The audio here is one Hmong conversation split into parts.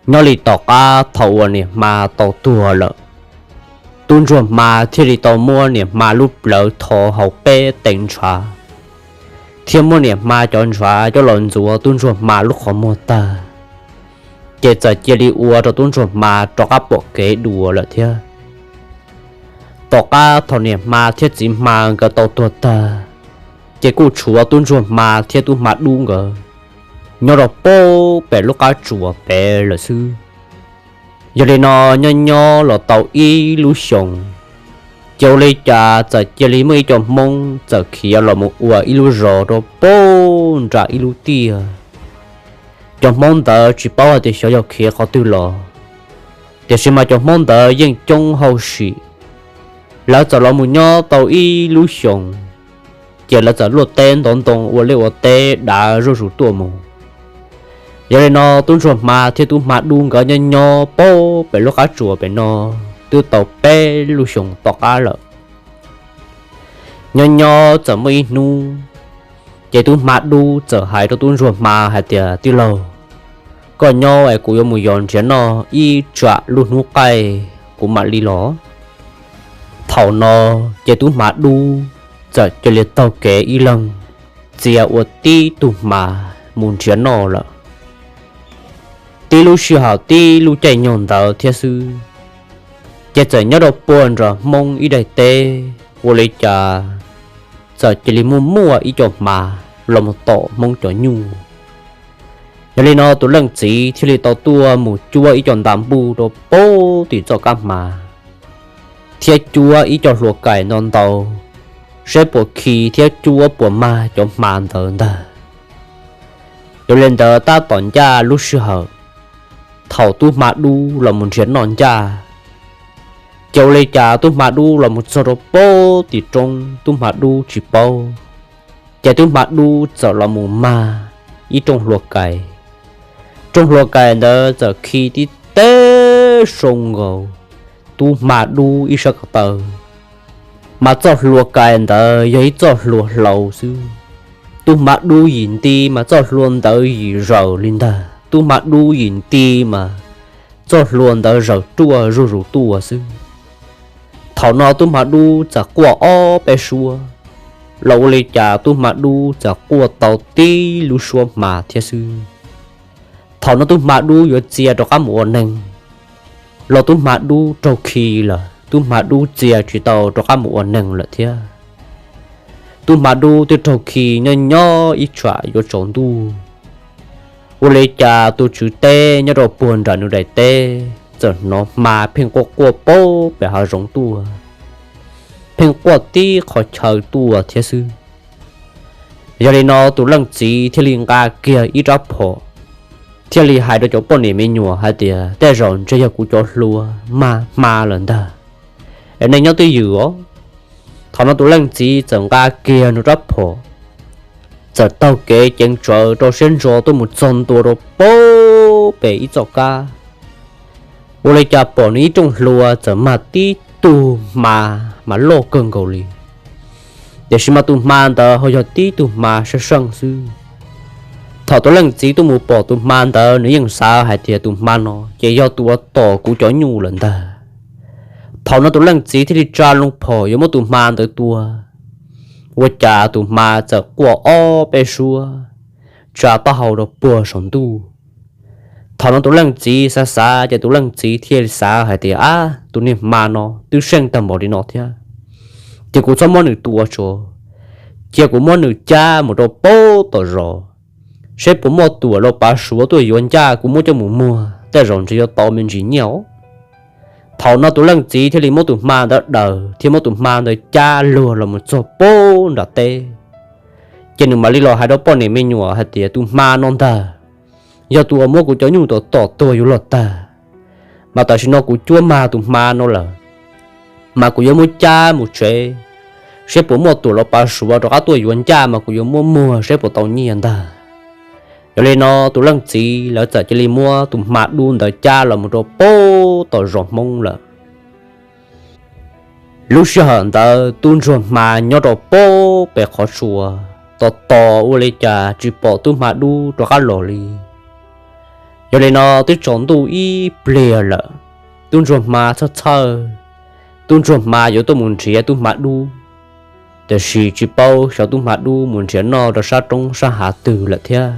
Nyob li tom qab thaum uas niam hma tau tuag lawm, tub ntsuag hma thiaj li tau muab niam hma lub plawv tho hauv peb tes ntshav, thiab muab niam hma cov ntshav coj los ntxuav tub ntsuag hma lub qhov muag tag, ces txawm cia li ua rau tub ntsuag hma rov qab pom kev dua lawm thiab. Tom qab thaum niam hma thiab txiv hma nkawd tau tuag tag, ces kuj tshuav tub ntsuag hma thiab tub hma dub nkawd nyob rau pem lub qab tsuas pem lawm xwb. Yog li no, nyob nyob los tau ib lub xyoos, ces ua li cas txawm cia li muaj ib co Hmoob txawm khiav los mus ua ib lub zos rau pem nram ib lub tiaj. Cov Hmoob ntawd tsis paub hais tias xyov yog khiav qhov twg los, tiam sis mas cov Hmoob ntawd yeej coob hauj sim. Lawv txawm los mus nyob tau ib lub xyoos, ces lawv txawm luaj teb ntov ntoo ua liaj ua teb dav zuj zus tuaj mus. Yog li no, tub ntsuag hma thiab tub hma dub nkawd nyob nyob pem lub qab tsuas pem no twb tau peb lub xyoos tom qab lawm. Nyob nyob txawm muaj ib hnub, ces tub hma dub txawm hais rau tub ntsuag hma hais tias, Tij laug, koj nyob es kuv yuav mus yos nrhiav noj ib tsam lub hnub qaij kuv mam li los. Thaum no ces tub hma dub txawm cia li taug kev ib leeg txia ua tib tug hma mus nrhiav noj lawm. Tib lub sij hawm tib lub caij nyoog ntawd thiab xwb, ces txawm nyob rau puag nram Hmoob ib daim teb, ua li cas txawm cia li muaj muaj ib co hma los mus tom Hmoob cov nyuj. Yog li no tus leej txiv thiaj li tau tuaj mus cuab ib co nta npuj rau pem tim txoj kab hma, thiab cuab ib co hlua kais ntau ntau, saib puas khi thiab cuab puas mag cov hma ntawd ntag. Yog li ntawd tab tom ncaj lub sij hawm thaum tub hma dub los mus nrhiav noj ncaj, ces ua li cas tub hma dub los mus txog rau pem tim roob, tub hma dub tsis paub, ces tub hma dub txawm los mus mag ib rooj hlua kais. Rooj hlua kais ntawd txawm khi tib teb soo nkaus tub hma dub ib sab ko taw, mas txoj hlua kais ntawd yog ib txoj hlua hlau xwb. Tub hma dub yim nti mas txoj hlua ntawd yim zaws li ntag, tub hma dub yim nti mas txoj hlua ntawd zaws ruaj zuj zus tuaj xwb. Thaum no tub hma dub txawm quaj ob peb suab, los ua li cas tub hma dub txawm quaj tau tib lub suab hma thiab xwb. Thaum no tub hma dub yuav txia rov qab mus ua neeg, los tub hma dub raug khi lawm, tub hma dub txia tsis tau rov qab mus ua neeg lawm thiab. Tub hma dub twb raug khi nyob nyob ib tsam yuav tsaus ntuj, ua li cas tus tswv teb nyob rau puag nram nws daim teb txawm hnov hma pheej quaj quaj pem hav zoov tuaj, pheej quaj tib qho chaw tuaj thiab xwb. Yog li no tus leej txiv thiaj li nqa kiag ib rab phom, thiaj li hais rau cov poj niam me nyuam hais tias, Tej zaum ntshe yog kuv cov hlua mag hma lawm ntag, es nej nyob twj ywm os. Thaum no tus leej txiv txawm nqa kiag nws rab phom, txawm taug kev ceev tsawv rau siab ntso tuaj mus txog ntua rau pem ib txoj kab, ua li cas pom nws ib rooj hlua txawm mag tib tug hma mas loj kawg nkaus li. Tiam sis mas tus hma ntawd ho yog tib tug hma seej seej xwb. Thaum tus leej txiv tuaj mus pom tus hma ntawd, nws yeej xav hais tias tus hma no ces yog tus uas tom kuv cov nyuj lawm ntag. Thaum no tus leej txiv thiaj li tsa loo phom yuav muab tus hma ntawd tua, ua cas tus hma txawm quaj ob peb suab tsa taub hau rau puag saum ntuj. Thaum no tus leej txiv xav xav ces tus leej txiv thiaj li xav hais tias, Ab, tus niag hma no twb seej tag npaum li no thiab, ces kuv txhob muab nws tua tso, cia kuv muab nws cab mus rau pem tom zos, seb puas muaj tuam los pav suav tuaj yuav ncaj kuv muab coj mus muag, tej zaum ntshe yuav tau me ntsis nyiaj os. Thaum no tus leej txiv thiaj li muab tus hma ntawd daws thiab muab tus hma ntawd cab luag los mus txog pem nram teb. Ces nws mam li los hais rau poj niam me nyuam hais tias, Tus hma no ntag yog tus uas muab kuv cov nyuj tom tom tuag yuav luag tag, mas tam sim no kuv cuab mag tus hma no lawm, mas kuv yuav muab cab mus tsev, seb puas muaj tuam los pav suav rov qab tuaj yuav ncaj mas kuv yuav muab muag seb puas tau nyiaj ntag. Yog li no tus leej txiv lawv txawm cia li muab tus hma dub ntawd cab los mus rau pem tom zos Hmoob lawm. Lub sij hawm ntawd tub ntsuag hma nyob rau pem pem qhov tsua, tos tos ua li cas tsis pom tub hma dub rov qab los li. Yog li no twb tsaus ntuj ib pliag lawm, tub ntsuag hma txhawj txhawj, tub ntsuag hma yuav tuaj mus nrhiav tub hma dub, tiam sis tsis paub xyov tub hma dub mus nrhiav noj rau sab roob sab hav twg lawm thiab.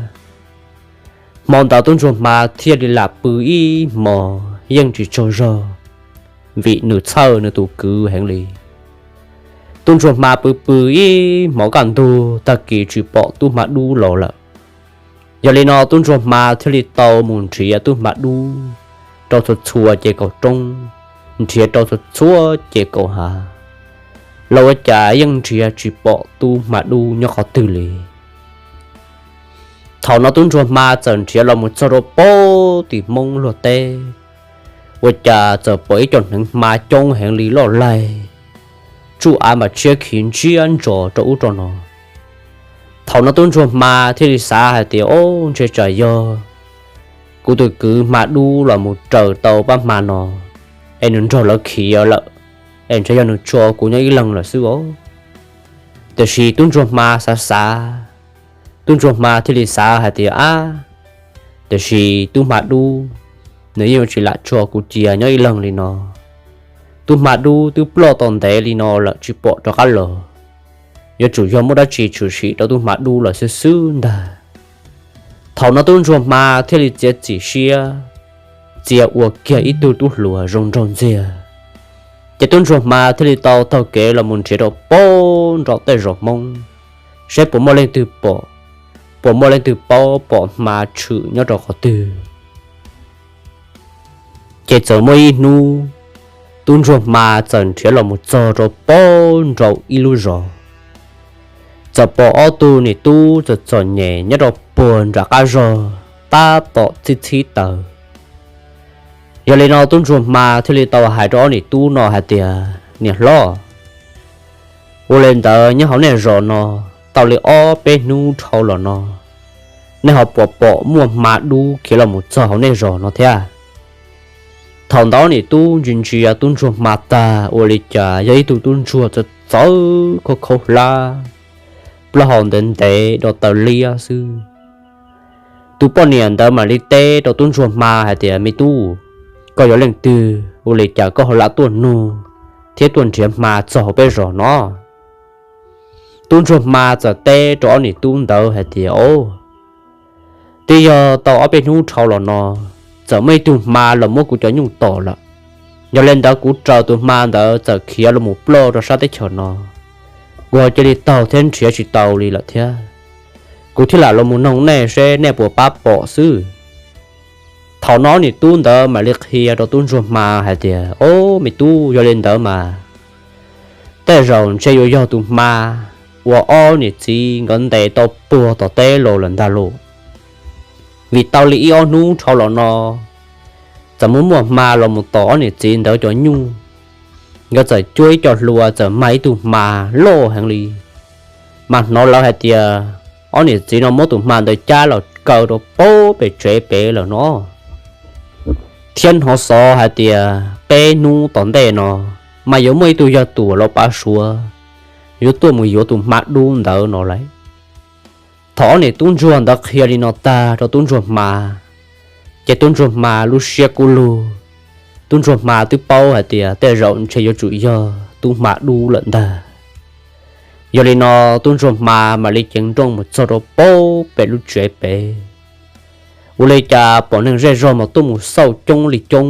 Hmo ntawd tub ntsuag hma thiaj li lam pw ib hmos yeej tsis tsaug zog, vim nws txhawj nws tus kwv heev li. Tub ntsuag hma pw pw ib hmos kaj ntug tag kis tsis pom tub hma dub los lawm. Yog li no tub ntsuag hma thiaj li tau mus nrhiav tub hma dub rau txhua txhua ces kaum roob, nrhiav rau txhua txhua ces kaum hav, los ua cas yeej nrhiav tsis pom tub hma dub nyob qhov twg li. Thaum no tub ntsuag hma txawm nrhiav los mus txog rau pem tim Hmoob luag teb, ua cas txawm pom ib co hneev hma coob heev li loj laig, tsuj av mas tshiab khiv ntsiab ntsos rau ub rau no. Thaum no tub ntsuag hma thiaj li xav hais tias, Ob, ntshe tsam yog kuv tus kwv hma dub los mus raws tau pab hma no, es nws nrog lawv khiav lawm, es ntshe yog nws tso kuv nyob ib leeg lawm xwb os. Tiam sis tub ntsuag hma xav xav, tub ntsuag hma thiaj li xav hais tias, Ab, tiam sis tub hma dub nws yeej yuav tsis lam tso kuv cia nyob ib leeg li no. Tub hma dub twb ploj tau ntev li no lawm tsis pom rov qab los, yuav tsum yog muaj dab tsi tshwm sim rau tub hma dub lawm xwb xwb ntag. Thaum no tub ntsuag hma thiaj li txiav txim siab, txia ua kiag ib tug tub hluas zoo nraug ntxiag. Ces tub ntsuag hma thiaj li tau taug kev los mus nrhiav rau pem nram tej zos Hmoob, saib puas muaj leej twg pom, puas muaj leej twg paub pom hma tshwm nyob rau qhov twg. Ces txawm muaj ib hnub, tub ntsuag hma txawm nrhiav los mus txog rau pem nram ib lub zos, txawm pom ob tug niam tub txom txom nyem nyob rau puag nram qab zos tab tom txhib txhib taws. Yog li no tub ntsuag hma thiaj li tau hais rau ob niam tub no hais tias, Niam hlob, ua li ntawd nyob hauv nej zos no tau li ob peb hnub dhau los no, nej ho puas pom muaj hma dub khiav los mus txog hauv nej zos no thiab? Thaum ntawd ob niam tub ntsia ntsia tub ntsuag hma tag ua li cas yog ib tug tub ntsuag txawv txawv khaub khaub hlab, plaub hau ntev ntev do taw liab xwb. Tus poj niam ntawd mam li teb rau tub ntsuag hma hais tias, Me tub, koj yog leej twg ua li cas koj ho lam tuaj nug thiab tuaj nrhiav hma txog hauv peb zos no? Tub ntsuag hma txawm teb rau ob niam tub ntawd hais tias, Ob, twb yog tau ob peb hnub dhau los no, txawm muaj ib tug hma los muab kuv cov nyuj tom lawm. Yog li ntawd kuv raws tus hma ntawd txawm khiav los mus ploj rau sab teb chaws no, kuv ho cia li taug thiab nrhiav tsis tau li lawm thiab. Kuv thiaj lam los mus noog nej seb nej puas pab pom xwb. Thaum no ob niam tub ntawd mam li qhia rau tub ntsuag hma hais tias, Ob, me tub, yog li ntawd mas tej zaum ntshe yuav yog tus hma uas ob niam txiv nkawd ntes tau puag tom teb los lawm ntag lauj. Vim tau li ib ob hnub dhau los no, txawm muaj muaj hma los mus tom ob niam txiv ntawd cov nyuj, nkawd txawm cuab ib co hlua txawm mag ib tug hma loj heev li, mas hnov lawv hais tias ob niam txiv no muab tus hma ntawd cab los kaw rau pem tsev pem lawm no, thiab hnov xov hais tias peb hnub tom ntej no mas yuav muaj ib tug yawg tuam los pav suav yuav tuaj mus yuav tus hma dub ntawd no lauj. Thaum ob niam tub ntsuag ntawd qhia li no tag rau tub ntsuag hma, ces tub ntsuag hma lub siab kub lug, tub ntsuag hma twb paub hais tias tej zaum ntshe yuav tsum yog tub hma dub lawm ntag. Yog li no tub ntsuag hma mam li ceev nrooj mus txog rau pem lub tsev pem. Ua li cas pom neeg zej zog mas tuaj mus xauj coob li coob,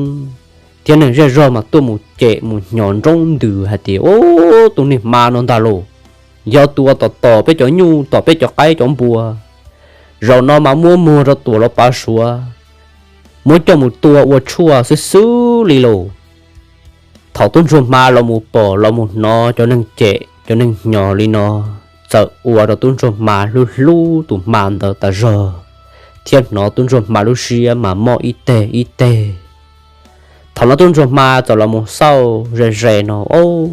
thiab neeg zej zog mas tuaj mus cem mus hnyo nroo ntws hais tias, Ub, tus niag hma no ntag lauj, yog tus uas tom tom peb cov nyuj tom peb cov qaib cov npua, zaum no mas muab muag rau tuam los pav suav, muab coj mus tua ua tshuaj xwb xwb li lauj. Thaum tub ntsuag hma los mus pom los mus hnov cov neeg cem cov neeg hnyo li no, txawm ua rau tub ntsuag hma hlub hlub tus hma ntawd tas zog, thiab hnov tub ntsuag hma lub siab mas mob ib teg ib teg. Thaum no tub ntsuag hma txawm los mus xauj ze ze no, ub,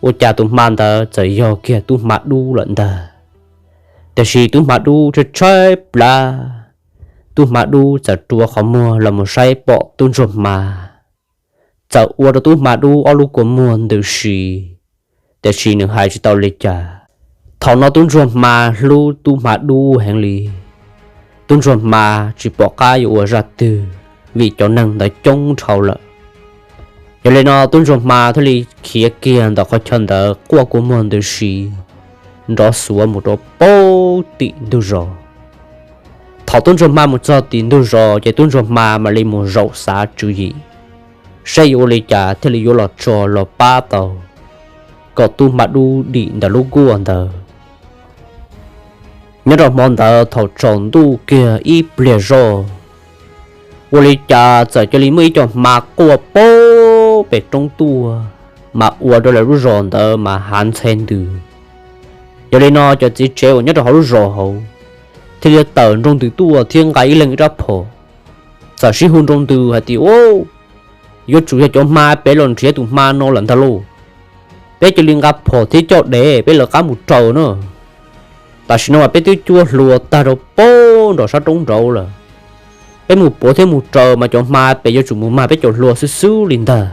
ua cas tus hma ntawd txawm yog kiag tub hma dub lawm ntag. Tiam sis tub hma dub tshaib tshaib plab, tub hma dub txawm rua qhov muag los mus saib pom tub ntsuag hma, txawm ua rau tub hma dub ob lub kua muag ntws si, tiam sis nws hais tsis tau li cas. Thaum no tub ntsuag hma hlub tub hma dub heev li, tub ntsuag hma tsis pom qab yuav ua zaj twg, vim cov neeg ntawd coob dhau lawm. Yog li no tub ntsuag hma thiaj li khiav kiag ntawm qhov chaw ntawd quaj kua muag ntws si, nrov xuav mus rau pem tim ntug zos. Thaum tub ntsuag hma mus txog tim ntug zos ces tub ntsuag hma mam li mus zaum xav tswv yim, saib yuav ua li cas thiaj li yuav los tso los pab tau kom tub hma dub dim ntawm lub nkuaj ntawd. Nyob rau hmo ntawd thaum tsaus ntuj kiag ib pliag zoj, ua li cas txawm cia li muaj ib co hma quaj pem roob tuaj, mas ua rau lawv lub zos ntawd mas hav ntxhe ntws. Yog li no cov txiv tsev uas nyob rau hauv lub zos hauv thiaj li tawm nroo ntws tuaj thiab nqa ib leeg ib rab phom, txawm sib hu nroo ntws hais tias, yuav tsum yog cov hma pem los nrhiav tus hma no lawm ntag lauj. Peb cia li nqa phom thiab coj dev peb lawv qab mus raws na. Tam sim no mas peb twb cuab hlua tag rau pem nram sab roob nraud lawm. Peb mus puav thiab mus raws mas cov hma pem yuav tsum mus mag peb cov hlua xwb xwb li ntag.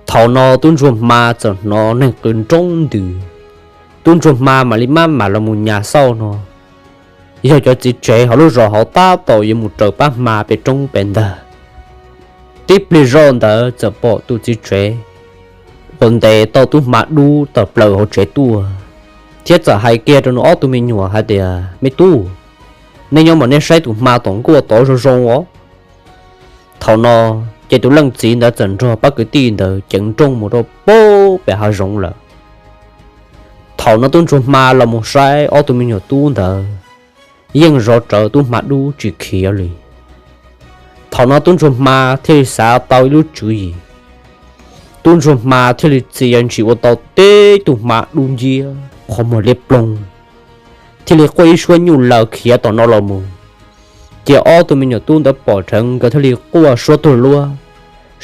Thaum no tub ntsuag hma txawm hnov neeg qw nroo ntws. Tub ntsuag hma mam li maj mam los mus nyas xauj no, yog cov txiv tsev hauv lub zos hauv tab tom yuav mus raws pab hma pem roob pem ntag. Tib pliag zoj ntawd txawm pom tus txiv tsev uas ntes tau tub hma dub tawm plaws hauv tsev tuaj, thiab txawm hais kiag rau nws ob tug me nyuam hais tias, me tub, nej nyob mas nej saib tus hma tom nkuaj tod zoo zoo os. Thaum no ces tus leej txiv ntawd txawm nrog pab kwv tij ntawd ceev nrooj mus rau pem hav zoov lawm. Thaum no tub ntsuag hma los mus saib ob tug me nyuam tub ntawd yeej zov rawv tub hma dub tsis khiav li. Thaum no tub ntsuag hma thiaj li xav tau ib lub tswv yim. Tub ntsuag hma thiaj li txia ntshis ua tau tib tug hma dub nciab qhov muag liab ploog, thiaj li quaj ib suab nyuj laws khiav tom no los mus. Ces ob tug me nyuam tub ntawd pom dheev nkawd thiaj li quaj suab tuag luab,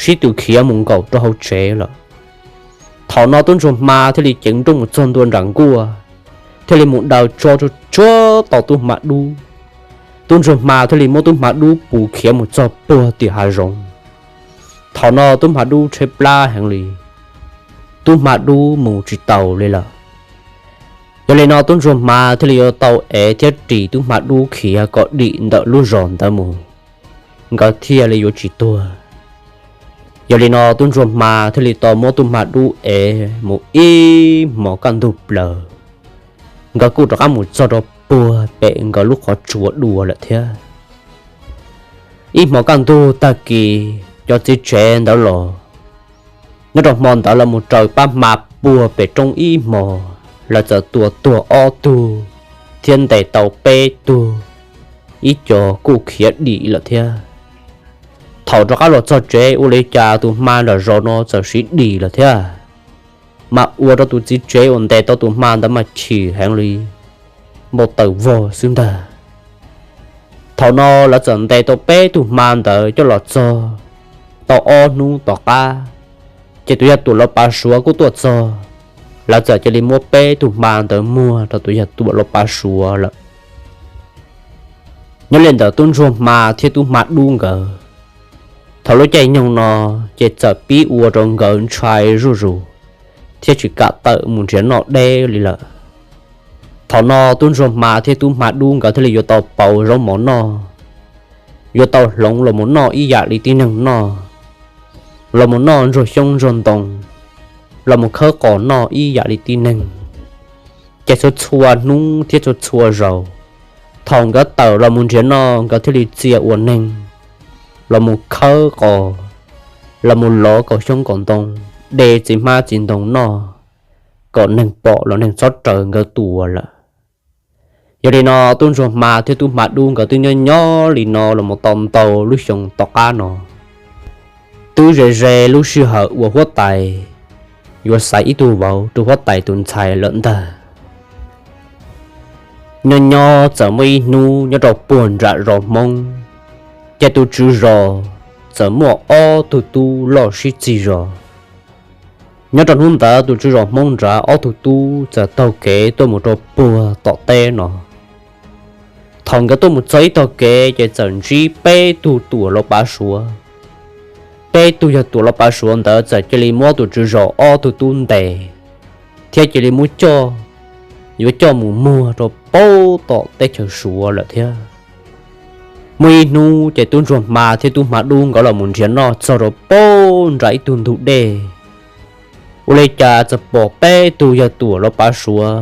sib tw khiav mus nkaum rau hauv tsev lawm. Thaum no tub ntsuag hma thiaj li ceev nrooj mus txog ntua nram nkuaj, thiaj li mus daws tso tsuag tsuag tau tub hma dub. Tub ntsuag hma thiaj li muab tub hma dub pus khiav mus txog puag tim hav zoov. Thaum no tub hma dub tshaib plab heev li, tub hma dub mus tsis taus li lawm. Yog li no tub ntsuag hma thiaj li yuav tau ev thiab ris tub hma dub khiav kom dim ntawm lub zos ntawd mus, nkawd thiaj li yuav tsis tuag. Yog li no tub ntsuag hma thiaj li tau muab tub hma dub ev mus ib hmos kaj ntug plaws, nkawd kuj rov qab mus txog rau puag pem nkawd lub qhov tsua dua lawm thiab. Ib hmos kaj ntug tag kis cov txiv tsev ntawd los, nyob rau hmo ntawd lawv mus raws pab hma puag pem roob ib hmos, lawv txawm tua tuag ob tug thiab ntes tau peb tug, ib co kuj khiav dim lawm thiab. Thaum rov qab los txog tsev ua li cas tus hma nram zos no txawm siv dim lawm thiab, mas ua rau tus txiv tsev uas ntes tau tus hma ntawd mas chim heev li, npau taws vog xwb ntag. Thaum no lawv txawm ntes tau peb tug hma ntawd coj los txog tau ob hnub tom qab, ces tus yawg Tuam Los Pav Suav kuj tuaj txog. Lawv txawm cia li muab peb tug hma ntawd muag rau tus yawg Tuam Los Pav Suav lawm. Nyob li ntawd tub ntsuag hma thiab tub hma dub nkawd, thaum lub caij nyoog no ces txawm pib ua rau nkawd ntshai zuj zus thiab tsis kam tawm mus nrhiav noj deb li lawm. Thaum no tub ntsuag hma thiab tub hma dub nkawd thiaj li yuav tau pauv zaub mov noj, yuav tau hloov los mus noj ib yam li tib neeg noj, los mus noj ntsuag xyoob ntsuag ntoo, los mus khawb qos noj ib yam li tib neeg. Ces txhua txhua hnub thiab txhua txhua zaus, thaum nkawd tawm los mus nrhiav noj nkawd thiaj li txia ua neeg, los mus khawb qos, los mus lov kaum xyoob kaum ntoo, de txiv hmab txiv ntoo noj, kom neeg pom los neeg txhob raws nkawd tua lawm. Yog li no tub ntsuag hma thiab tub hma dub nkawd twb nyob nyob li no los mus tau ntau lub xyoo tom qab no. Twb ze ze lub sij hawm uas huab tais yuav xaiv ib tug vauv rau huab tais tus ntxhais lawm ntag. Nyob nyob txawm muaj ib hnub nyob rau puag nram zos Hmoob, ces tus tswv zos txawm muaj ob tug tub loj sib txig zos. Nyob rau hnub ntawd tus tswv zos Hmoob nrad ob tug tub txawm taug kev tuaj mus rau puag tom teb no. Thaum nkawd tuaj mus txog ib tog kev ces txawm ntsib peb tug Tuam Los Pav Suav. Peb tug yawg Tuam Los Pav Suav ntawd txawm cia li muab tus tswv zos ob tug tub ntes, thiab cia li muab coj, yuav coj mus muag rau puag tom teb chaws Suav lawm thiab. Muaj ib hnub ces tub ntsuag hma thiab tub hma dub nkawd los mus nrhiav noj txog rau pem nram ib tug ntug dej. Ua li cas txawm pom peb tug yawg Tuam Los Pav Suav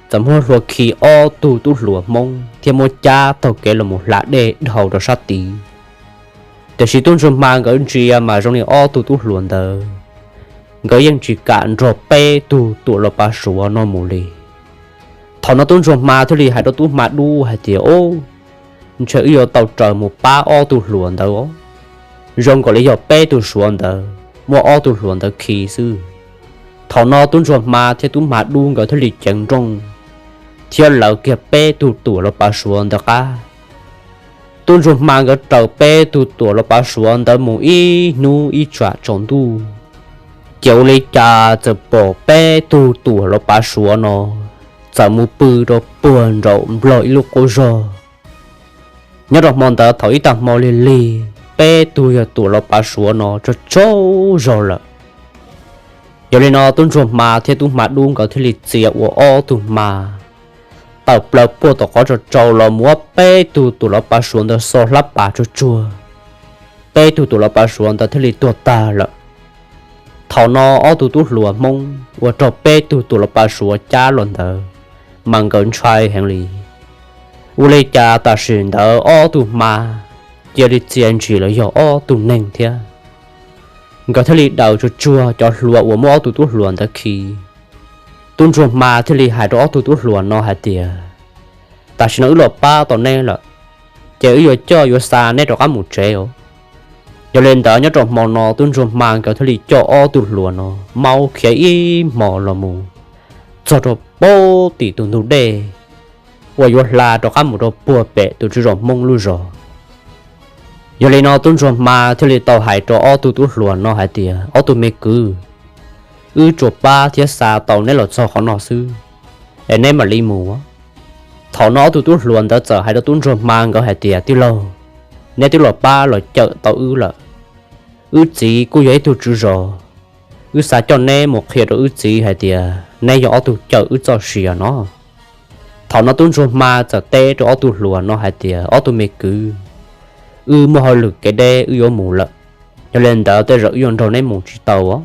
txawm muab hlua khi ob tug tub hluas Hmoob thiab muab cab taug kev los mus hla dej dhau rau sab tid. Tiam sis tub ntsuag hma nkawd ntsia mas zoo li ob tug tub hluas ntawd, nkawd yeej tsis kam nrog peb tug Tuam Los Pav Suav no mus li. Thaum no tub ntsuag hma thiaj li hais rau tub hma dub hais tias, Ub, ntshe wb yuav tau raws mus pab ob tug hluas ntawd os. Zoo nkaus li yog peb tug Suav ntawd muab ob tug hluas ntawd khi xwb. Thaum no tub ntsuag hma thiab tub hma dub nkawd thiaj li ceev nrooj thiab lawv kiag peb tug Tuam Los Pav Suav ntawd qab. Tub ntsuag hma nkawd raws peb tug Tuam Los Pav Suav ntawd mus ib hnub ib tsam tsaus ntuj, ces ua li cas txawm pom peb tug Tuam Los Pav Suav no txawm mus pw rau puag nraum nplog ib lub qub zog. Nyob rau hmo ntawd thaum ib tag hmo lig lig, peb tug yawg Tuam Los Pav Suav no tsaug tsaug zog lawm. Yog li no tub ntsuag hma thiab tub hma dub nkawd thiaj li txia ua ob tug hma tawm plaws puag tom qhov tsaus tsaus los muab peb tug Tuam Los Pav Suav ntawd xo hlab pas tsuag tsuag. Peb tug Tuam Los Pav Suav ntawd thiaj li tuag tag lawm. Thaum no ob tug tub hluas Hmoob uas raug peb tug Tuam Los Pav Suav cab los ntawd mas nkawd ntshai heev li. Ua li cas tam sim ntawd ob tug hma cia li txia ntshis los yog ob tug neeg thiab. Nkawd thiaj li daws tsuag tsuag cov hlua uas muab ob tug tub hluas ntawd khi. Tub ntsuag hma thiaj li hais rau ob tug tub hluas no hais tias, Tam sim no wb los pab tau neb lawm, ces wb yuav coj yuav xa neb rov qab mus tsev os. Yog li ntawd nyob rau hmo no tub ntsuag hma nkawd thiaj li coj ob tug hluas no maub khiav ib hmo los mus txog rau pem tim tus ntug dej uas yuav hla rov qab mus rau puag pem tus tswv zos Hmoob lub zos. Yog li no tub ntsuag hma thiaj li tau hais rau ob tug tub hluas no hais tias, Ob tug me kwv, wb tsuas pab thiab xa tau neb los txog qhov no xwb, es neb mam li mus. Thaum no ob tug tub hluas ntawd txawm hais rau tub ntsuag hma nkawd hais tias, Tij laug, neb twb los pab los cawm tau wb lawm. Wb txiv kuj yog ib tug tswv zos, wb xav coj neb mus qhia rau wb txiv hais tias neb yog ob tug cawm wb txoj sia no. Thaum no tub ntsuag hma txawm teb rau ob tug hluas no hais tias, Ob tug me kwv, wb muaj hauj lwm kev deb wb yuav mus lawm, yog li ntawd tej zaum wb yuav nrog neb mus tsis tau os.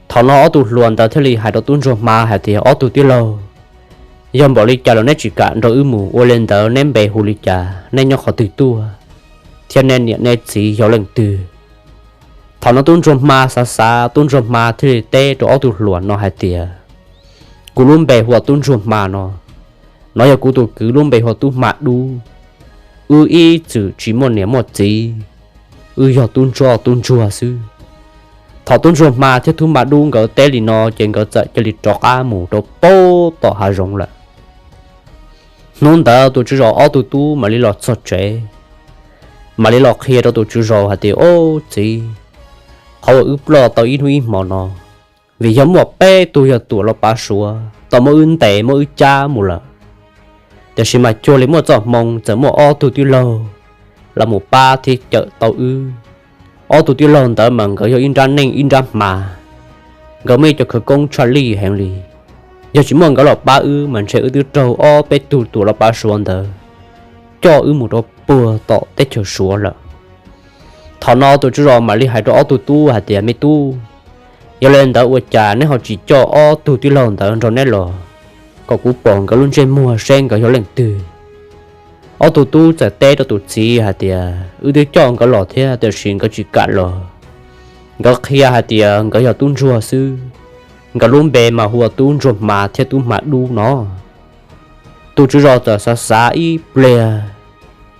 Thaum no ob tug hluas ntawd thiaj li hais rau tub ntsuag hma hais tias, Ob tug tij laug, yog npaum li cas los neb tsis kam nrog wb mus, ua li ntawd neb npe hu li cas, neb nyob qhov twg tuaj, thiab neb niam neb txiv yog leej twg? Thaum no tub ntsuag hma xav xav, tub ntsuag hma thiaj li teb rau ob tug hluas no hais tias, Kuv lub npe hu ua tub ntsuag hma no, no yog kuv tus kwv lub npe hu ua tub hma dub. Wb ib txwm tsis muaj niam muaj txiv, wb yog tub ntsuag tub ntsuag xwb. Thaum tub ntsuag hma thiab tub hma dub nkawd teb li no ces nkawd txawm cia li rov qab mus rau pem tom hav zoov lawm. Hnub ntawd tus tswv zos ob tug tub mam li los txog tsev, mam li los qhia rau tus tswv zos hais tias, Ob txiv, qhov uas wb ploj tau ib hnub ib hmo no, vim yog muaj peb tug yawg Tuam Los Pav Suav tau muab wb ntes muab wb cab mus lawm. Tiam sis mas cuag li muaj txoj hmoo txawm muaj ob tug tij laug los mus pab thiab cawm tau wb. Ob tug tij laug ntawd mas nkawd yog ib nrab neej ib nrab hma, nkawd muaj ib co khawv koob tshaj lij heev li. Yog tsis muaj nkawd los pab wb mas ntshe wb twb raug ob peb tug Tuam Los Pav Suav ntawd coj wb mus rau puag tom teb chaws Suav lawm. Thaum no tus tswv zos mam li hais rau ob tug tub hais tias, Me tub, yog li ntawd ua cas neb ho tsis coj ob tug tij laug ntawd nrog neb los, kom kuv pom nkawd lub ntsej muag seb nkawd yog leej twg? Ob tug tub txawm teb rau tus txiv hais tias, Wb twb coj nkawd los thiab tiam sis nkawd tsis kam los. Nkawd qhia hais tias nkawd yog tub ntsuag xwb, nkawd lub npe mas hu ua tub ntsuag hma thiab tub hma dub no. Tus tswv zos txawm xav xav ib pliag,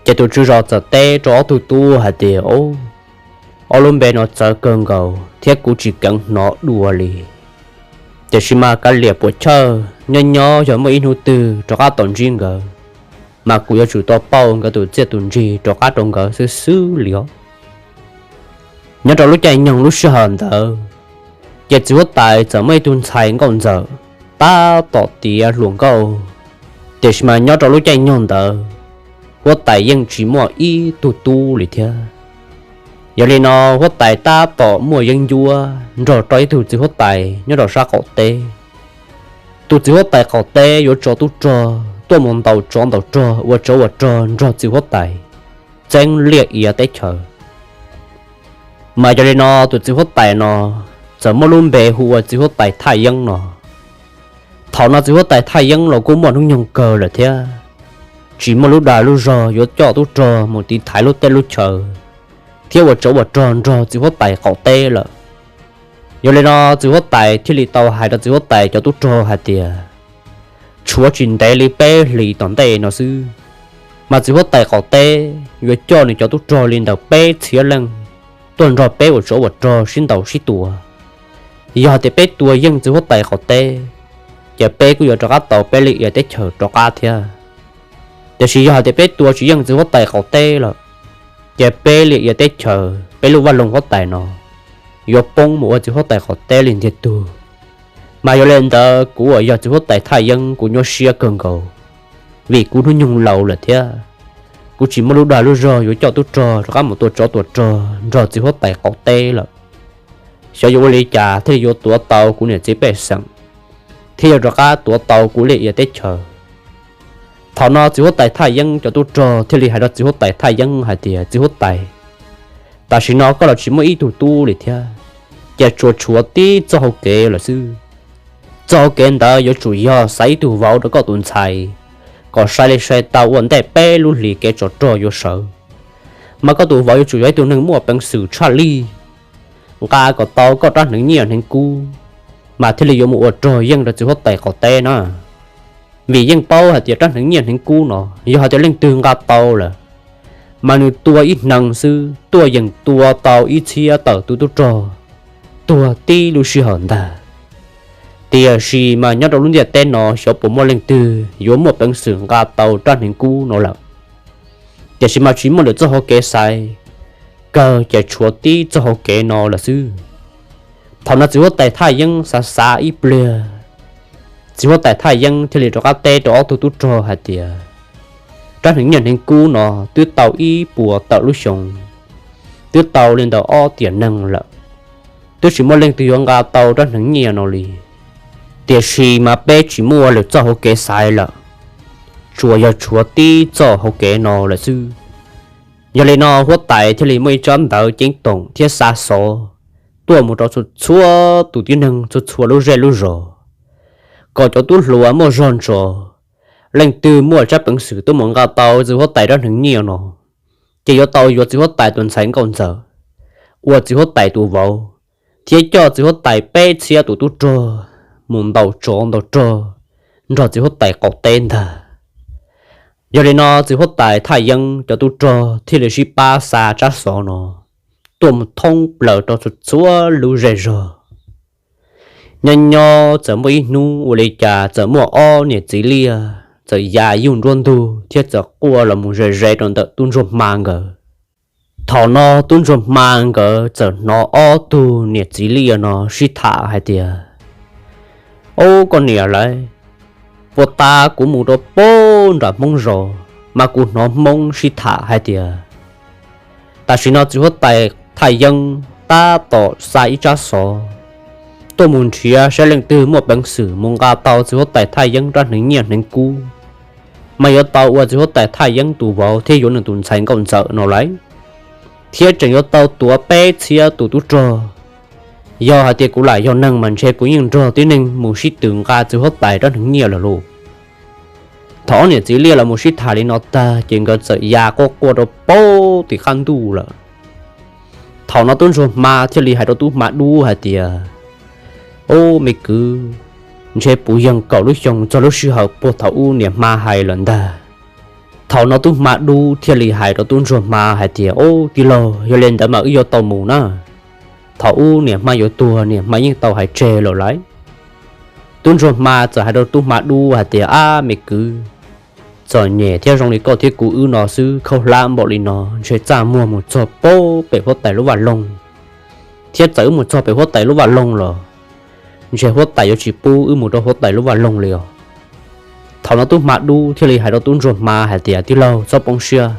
ces tus tswv zos txawm teb rau ob tug tub hais tias, Ob lub npe no txawv kawg nkaus thiab kuv tsis keev hnov dua li. Tiam sis mas kav liam puas chawj, nyob nyob yog muaj ib hnub twg rov qab tau ntsib nkawd, mas kuv yuav tsum tau pauj nkawd tus txiaj tus ntsig rov qab rau nkawd xwb xwb li os. Nyob rau lub caij nyoog lub sij hawm ntawd, ces txiv huab tais txawm muaj ib tug ntxhais nkauj ntxawm tab tom tiav hluas nkauj. Tiam sis mas nyob rau lub caij nyoog ntawd, huab tais yeej tsis muaj ib tug tub li thiab. Yog li no huab tais tab tom muaj yeeb ncuab nrog rau ib tug txiv huab tais nyob rau sab qaum teb. Tus txiv huab tais qaum teb yuav tso tub rog tuaj mus ntaus tsov ntaus rog ua tsov ua rog nrog txiv huab tais. txeeb liaj ia teb chaws. Mas yog li no tus txiv huab tais no txawm muaj lub npe hu ua txiv huab tais Thaj Yeeb no. Thaum no txiv huab tais Thaj Yeeb los kuj muaj hnub nyoog kawg lawm thiab, tsis muaj lub dag lub zog yuav coj tub rog mus tiv thaiv lub teb lub chaw thiab ua tsov ua rog nrog txiv huab tais qaum teb lawm. Yog li no txiv huab tais thiaj li tau hais rau txiv huab tais cov tub rog hais tias, tshuav tsis ntev li peb hlis tom ntej no xwb, mas txiv huab tais qaum teb yuav coj nws cov tub rog li ntawm peb txhiab leej tuaj nrog peb ua tsov ua rog sib ntaus sib tua. Yog hais tias peb tua yeej txiv huab tais qaum teb, ces peb kuj yuav rov qab tau peb liaj ia teb chaws rov qab thiab. Tiam sis yog hais tias peb tua tsis yeej txiv huab tais qaum teb lawm, ces peb liaj ia teb chaws, peb lub vaj loog huab tais no yuav poob mus ua txiv huab tais qaum teb li ntiag tug. Mas yog li ntawd kuv uas yog txiv huab tais Thaj Yeeb kuv nyuaj siab kawg nkaus, vim kuv hnub nyoog laus lawm thiab, kuv tsis muaj lub dag lub zog yuav coj tub rog rov qab mus tua tsov tua rog nrog txiv huab tais qaum teb lawm. Xyov yuav ua li cas thiaj li yuav tuav tau kuv niam txiv pej xeem, thiab yuav rov qab tuav tau kuv liaj ia teb chaws. Thaum no txiv huab tais Thaj Yeeb cov tub rog thiaj li hais rau txiv huab tais Thaj Yeeb hais tias, txiv huab tais, tam sim no koj los tsis muaj ib tug tub li thiab, ces tsuas tshuav tib txoj hau kev lawm xwb. Txoj hau kev ntawd yuav tsum yog xa ib tug vauv rau koj tus ntxhais, kom sai li sai tau ua ntej peb lub hlis kev tsov rog yuav sawv. Mas koj tus vauv yuav tsum yog ib tug neeg muaj peev xwm tshaj lij, nqa kom tau koj rab hneev nyiaj hneev kub, mas thiaj li yuav mus ua rog yeej rau txiv huab tais qaum teb na. Vim yeej paub hais tias rab hneev nyiaj hneev kub no yog hais tias leej twg nqa tau lawm, mas nws tua ib hneev xwb tuaj yeem tua tau ib txhiab tawm tus tub rog, tuag tib lub sij hawm ntag. Tiam sis mas nyob rau lub ntiaj teb no xyov puas muaj leej twg yuav muaj peev xwm nqa tau rab hneev kub no lawm. Tiam sis mas tsis muaj lwm txoj hau kev xaiv, kawg ces tshuav tib txoj hau kev no lawm xwb. Thaum no txiv huab tais Thaj Yeeb xav xav ib pliag, txiv huab tais Thaj Yeeb thiaj li rov qab teb rau ob tug tub rog hais tias, rab hneev nyiaj hneev kub no twb tau ib puas tawm lub xyoo, twb tau li ntawm ob tiam neeg lawm, twb tsis muaj leej twg yuav nqa tau rab hneev nyiaj no li. Tiam sis mas peb tsis muaj lwm txoj hau kev xaiv lawm, tsuas yog tshuav tib txoj hau kev no lawm xwb. Yog li no huab tais thiaj li muaj ib tsab ntawv ceeb toom thiab xa xov tuaj mus rau txhua txhua tus tib neeg txhua txhua lub zej lub zos, kom cov tub hluas muaj zog ntsos, leej twg muaj tsab peev xwm tuaj mus nqa tau txiv huab tais rab hneev nyiaj no, ces yuav tau yuav txiv huab tais tus ntxhais nkauj ntxawm ua txiv huab tais tus vauv, thiab coj txiv huab tais peb txhiab tus tub rog mus ntaus tsov ntaus rog nrog txiv huab tais qaum teb ntag. Yog li no txiv huab tais Thaj Yeeb cov tub rog thiaj li sib pab xa tsab xov no tuaj mus thoob plaws rau txhua txhua lub zej zog. Nyob nyob txawm muaj ib hnub ua li cas txawm muaj ob niam txiv liaj txawm ya yug nruab ntug thiab txawm quaj los mus ze ze rau ntawm tub ntsuag hma nkawd. Thaum no tub ntsuag hma nkawd txawm hnov ob tug niam txiv liaj no sib tham hais tias, Ob koj niam lauj, puag ta kuv mus rau pem nram Hmoob zos mas kuv hnov Hmoob sib tham hais tias tam sim no txiv huab tais Thaj Yeeb tab tom xa ib tsab xov tuaj mus nrhiav saib leej twg muaj peev xwm mus nqa tau txiv huab tais Thaj Yeeb rab hneev nyiaj hneev kub, mas yuav tau ua txiv huab tais Thaj Yeeb tus vauv thiab yuav nws tus ntxhais nkauj ntxawm no lauj, thiab tseem yuav tau tuav peb txhiab tus tub rog. Yog hais tias kuv lam yog neeg mas ntshe kuv yeej nrog tib neeg mus sib tw nqa txiv huab tais rab hneev nyiaj lawm lauj. Thaum ob niam txiv liaj los mus sib tham li no tag ces nkawd txawm ya quaj quaj rau pem tim qab ntuj lawm. Thaum no tub ntsuag hma thiaj li hais rau tub hma dub hais tias, Ob me kwv, ntshe puv yeeg kaum lub xyoo txog lub sij hawm puag thaum ub niam hma hais lawm ntag. Thaum no tub hma dub thiaj li hais rau tub ntsuag hma hais tias, Ob tij laug, yog li ntawd mas wb yuav tau mus na. Thaum ub niam hma yuav tuag niam hma yeej tau hais tseg lawm lauj. Tub ntsuag hma txawm hais rau tub hma dub hais tias, Ab me kwv, txom nyem thiab zoo li koj thiab kuv wb no xwb khaub hlab npaum li no ntshe txaj muag mus txog pem huab tais lub vaj loog, thiab txawm wb mus txog pem huab tais lub vaj loog los ntshe huab tais yuav tsis pub wb mus rau huab tais lub vaj loog li os. Thaum no tub hma dub thiaj li hais rau tub ntsuag hma hais tias, Tij laug txhob poob siab,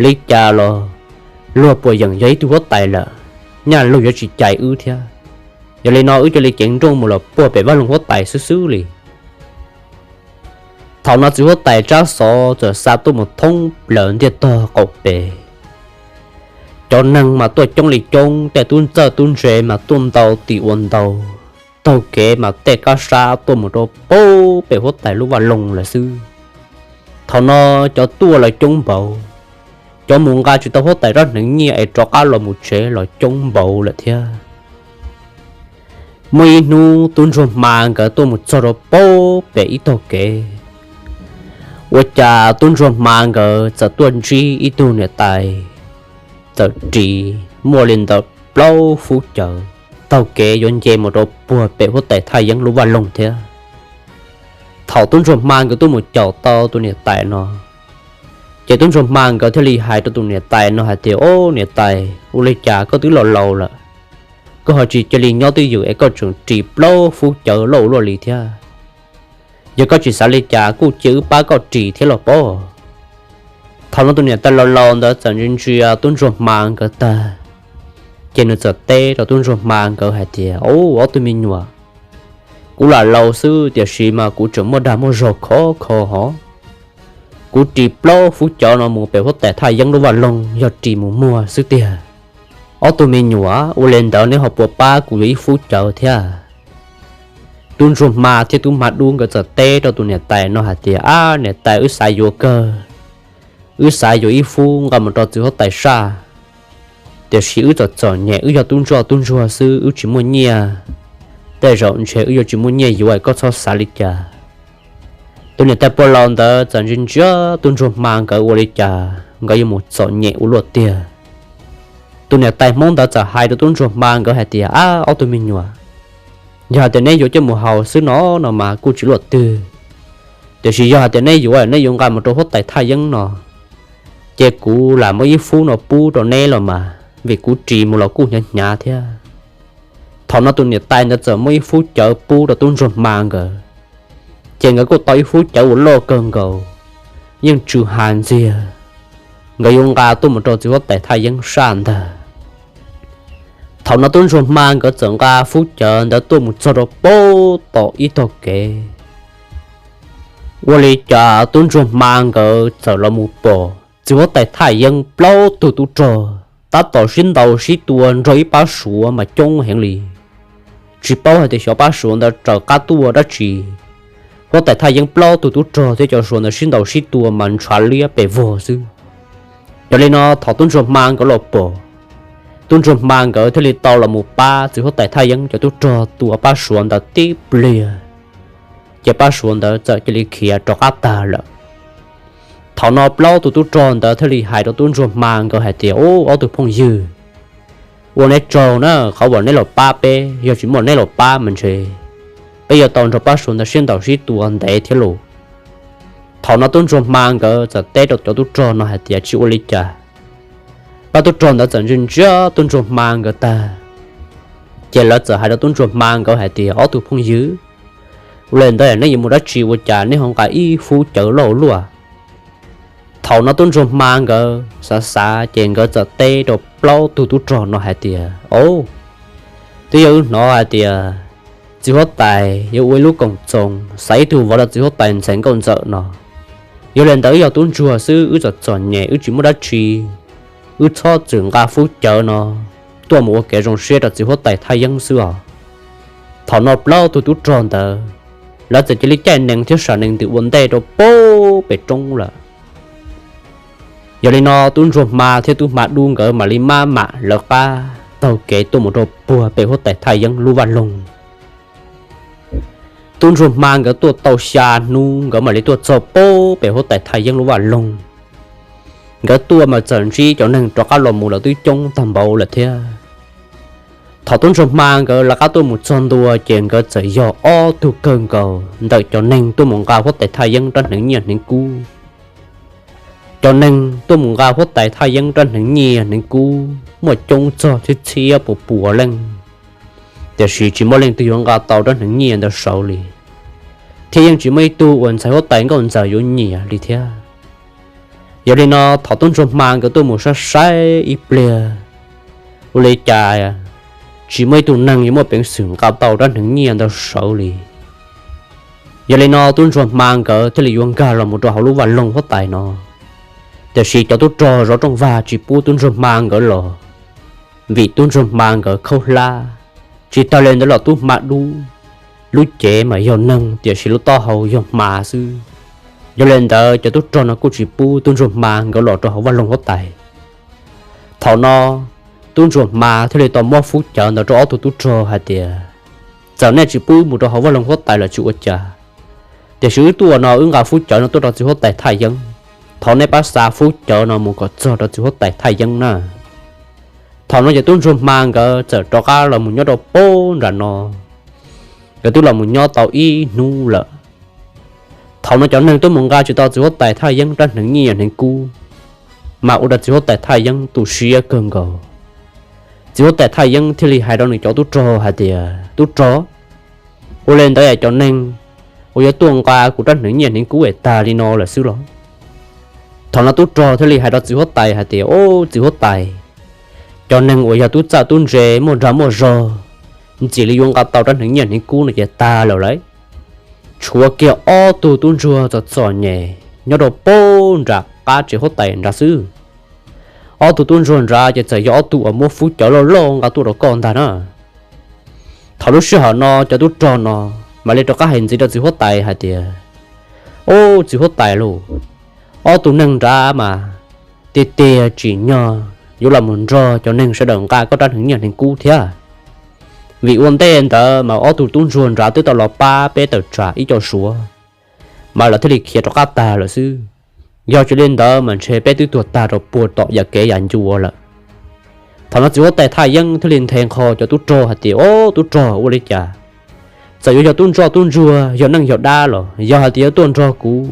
li cas los luag puas yeem yog ib tug huab tais lawm, nyaj luag yuav tsis cais wb thiab. Yog li no wb cia li ceev nrooj mus los puag pem vaj loog huab tais xwb xwb li. Thaum no txiv huab tais Tsab Xov txawm xa tuaj mus thoob plaws ntiaj tog qaum pem. Cov neeg mas tuaj coob li coob, tej tub txawj tub ntse mas tuaj ntau tim ua ntau. Taug kev mas tej kab sab tuaj mus rau pem huab tais lub vaj loog lawm xwb. Thaum no cov tuaj los coob npaum, cov mus nqa tsis tau huab tais rab hneev nyiaj es rov qab los mus tsev los coob npaum lawm thiab. Muaj ib hnub tub ntsuag hma nkawd tuaj mus txog rau pem ib tog kev. Ua cas tub ntsuag hma nkawd txawm tuaj ntsib ib tug niam tais txawm ris muaj li ntawm plaub fub cawv, taug kev yuav nce mus rau puag pem huab tais thaj yeeb lub vaj loog thiab. Thaum tub ntsuag hma nkawd tuaj mus caum tau tus niam tais no, ces tub ntsuag hma nkawd thiaj li hais rau tus niam tais no hais tias, Au niam tais, ua li cas koj twb laus laus lawm, koj ho tsis cia li nyob twj ywm es koj tseem ris plaub fub cawv loj ua luaj li thiab? Yog koj tsis xav li cas kuj cia wb pab koj ris thiab los pob. Thaum no tus niam tais laus laus ntawd txawm ntsia ntsia tub ntsuag hma nkawd tag, ces nws txawm teb rau tub ntsuag hma nkawd hais tias, Au ob tug me nyuam, kuv lam laus xwb tiam sis mas kuv tseem muaj dag muaj zog khov kho hov. Kuv ris plaub fub cawv no mus pem huab tais thaj yeeb lub vaj loog yog ris mus muag xwb tiag. Ob tug me nyuam, ua li ntawd neb ho puas pab kuv yuav ib fub cawv thiab? Tub ntsuag hma thiab tub hma dub nkawd txawm teb rau tus niam tais no hais tias, Ab niam tais, wb xav yuav kawg, wb xav yuav ib fub nqa mus rau txiv huab tais saj, tiam sis wb txom txom nyem, wb yog tub ntsuag tub ntsuag xwb, wb tsis muaj nyiaj. Tej zaum ntshe wb yuav tsis muaj nyiaj yuav, koj txhob xav li cas. Tus niam tais pog laus ntawd txawm ntsia ntsia tub ntsuag hma nkawd ua li cas nkawd yuav mus txom nyem ua luaj tiag. Tus niam tais hmoob ntawd txawm hais rau tub ntsuag hma nkawd hais tias, Ab ob tug me nyuam, yog hais tias neb yuav coj mus haus xwb no no mas kuj tsis luaj twg, tiam sis yog hais tias neb yuav, neb yuav nqa mus rau huab tais thaj yeeb no, ces kuv lam muab ib fub no pub rau neb los mas, vim kuv ris mus los kuj hnyav hnyav thiab. Thaum no tus niam tais ntawd txawm muab ib fub cawv pub rau tub ntsuag hma nkawd, ces nkawd kuj tau ib fub cawv uas loj kawg nkaus, yeej tsw ha ntxiag, nkawd yuav nqa tuaj mus rau txiv huab tais thaj yeeb saj ntag. Thaum no tub ntsuag hma nkawd txawm nqa fub cawv ntawd tuaj mus txog rau pem tom ib tog kev. Ua li cas tub ntsuag hma nkawd txawm los mus pom txiv huab tais thaj yeeb plaub tug tub rog tab tom sib ntaus sib tua nrog ib pab suav mas coob heev li. Tsis paub hais tias xyov pab suav ntawd raws qab tuaj dab tsi, huab tais thaj yeeb plaub tug tub rog thiab cov suav ntawd sib ntaus sib tua mas ntshav liab pes vog xwb. Yog li no thaum tub ntsuag hma nkawd los pom, tub ntsuag hma nkawd thiaj li tau los mus pab txiv huab tais thaj yeeb cov tub rog tua pab suav ntawd tib pliag, ces pab suav ntawd txawm cia li khiav rov qab tag lawm. Thaum no plaub tug tub rog ntawd thiaj li hais rau tub ntsuag hma nkawd hais tias, Ub, ob tug phooj ywg, ua neb tsaug na, qhov uas neb los pab peb, yog tsis muaj neb los pab mas ntshe peb yuav tau nrog pab suav ntawd sib ntaus sib tua ntev thiab lauj. Thaum no tub ntsuag hma nkawd txawm teb rau cov tub rog no hais tias, Tsis ua li cas. Pab tub rog ntawd txawm ntsia ntsia tub ntsuag hma nkawd tag, ces lawv txawm hais rau tub ntsuag hma nkawd hais tias, Ob tug phooj ywg, ua li ntawd neb yuav mus dab tsi ua cas neb ho nqa ib fub cawv loj ua luaj? Thaum no tub ntsuag hma nkawd xav xav ces nkawd txawm teb rau plaub tug tub rog no hais tias, Au, twb yog wb hnov hais tias txiv huab tais yuav ua ib lub koom txoos xa ib tug vauv rau txiv huab tais ntxhais nkauj ntxawm no. Yog li ntawd wb yog tub ntsuag xwb, wb txom txom nyem, wb tsis muaj dab tsi, wb txhob txwm nqa fub cawv no tuaj mus ua kev zoo siab rau txiv huab tais thaj yeeb xwb os. Thaum no plaub tug tub rog ntawd, lawv txawm cia li caij nees thiab sam nees ntws ua ntej rau pem roob lawm. Yog li no tub ntsuag hma thiab tub hma dub nkawd mam li maj mam lawv qab taug kev tuaj mus rau puag pem huab tais thaj yeeb lub vaj loog. Tub ntsuag hma nkawd tuaj tau xya hnub nkawd mam li tuaj txog pem huab tais thaj yeeb lub vaj loog. Nkawd tuaj mas txawm ntsib cov neeg rov qab los mus lawm twb coob tag npaum lawm thiab. Thaum tub ntsuag hma nkawd lawv qab tuaj mus txog ntua ces nkawd txawm yog ob tug kawg nkaus ntawm cov neeg tuaj mus nqa huab tais thaj yeeb rab hneev nyiaj hneev kub. Cov neeg tuaj mus nqa huab tais thaj yeeb rab hneev nyiaj hneev kub muaj coob txog txhiab txhiab puas puas leej, tiam sis tsis muaj leej twg yuav nqa tau rab hneev nyiaj ntawd sawv li, thiab yeej tsis muaj ib tug uas ntxhais huab tais nkauj ntxawm yuav nyiam li thiab. Yog li no thaum tub ntsuag hma nkawd tuaj mus saib saib ib pliag, ua li cas tsis muaj ib tug neeg yuav muaj peev xwm nqa tau rab hneev nyiaj ntawd sawv li. Yog li no tub ntsuag hma nkawd thiaj li yuav nkag los mus rau hauv lub vaj loog huab tais no, tiam sis cov tub rog zov rooj vag tsis pub tub ntsuag hma nkawd los, vim tub ntsuag hma nkawd khaub hlab. Tsis tag li ntawd los tub hma dub, lub cev mas yog neeg tiam sis lub taub hau yog hma xwb. Yog li ntawd cov tub rog no kuj tsis pub tub ntsuag hma nkawd los rau hauv vaj loog huab tais. Thaum no tub ntsuag hma thiaj li tau muab fub cawv ntawd rau ob tug tub rog hais tias, txawm nej tsis pub mus rau hauv vaj loog huab tais los tsis ua cas, tiam sis wb tuaj no wb nqa fub cawv no tuaj rau txiv huab tais thaj yeeb. Thov nej pab xa fub cawv no mus kom txog rau txiv huab tais thaj yeeb na. Thaum no ces tub ntsuag hma nkawd txawm rov qab los mus nyob rau pab nram no, nkawd twb los mus nyob tau ib hnub lawm. Thaum no cov neeg tuaj mus nqa tsis tau txiv huab tais thaj yeeb rab hneev nyiaj hneev kub, mas ua rau txiv huab tais thaj yeeb tu siab kawg nkaus. Txiv huab tais thaj yeeb thiaj li hais rau nws cov tub rog hais tias, tub rog, ua li ntawd cov neeg uas yuav tuaj nqa kuv rab hneev nyiaj hneev kub es tag li no lawm xwb los? Thaum no tub rog thiaj li hais rau txiv huab tais hais tias, o, txiv huab tais, cov neeg uas yog tub txawj tub ntse muaj dag muaj zog, ntxim li yuav nqa tau rab hneev nyiaj hneev kub no ces tag lawm lauj. Tshuav kiag ob tug tub ntsuag txom txom nyem nyob rau pab nram qab tsev huab tais nrad xwb. Ob tug tub ntsuag nrad ces txawm yog ob tug uas muab fub cawv loj loj nqa tuaj rau koj ntag na. Thaum lub sij hawm no cov tub rog no mam li rov qab hais ntxiv rau txiv huab tais hais tias, o, txiv huab tais lauj, ob tug neeg nrad mas tiag tiag tsim nyog yuav los mus nrog cov neeg sawv daws nqa koj rab hneev nyiaj hneev kub thiab. Vim ua ntej ntawd mas ob tug tub ntsuag nrad twb tau los pab peb tawm tsam ib co suav, mas lawv thiaj li khiav rov qab tag lawm xwb. Yog tsis li ntawd mas ntshe peb twb tuag tag rau puag tom yam kev yam ncua lawm. Thaum no txiv huab tais thaj yeeb thiaj li nthe nqho cov tub rog hais tias, o, tub rog, ua li cas txawm yuav yog tub ntsoj tub ntsuag yog neej yog dab los yog hais tias yuav tuaj nrog kuv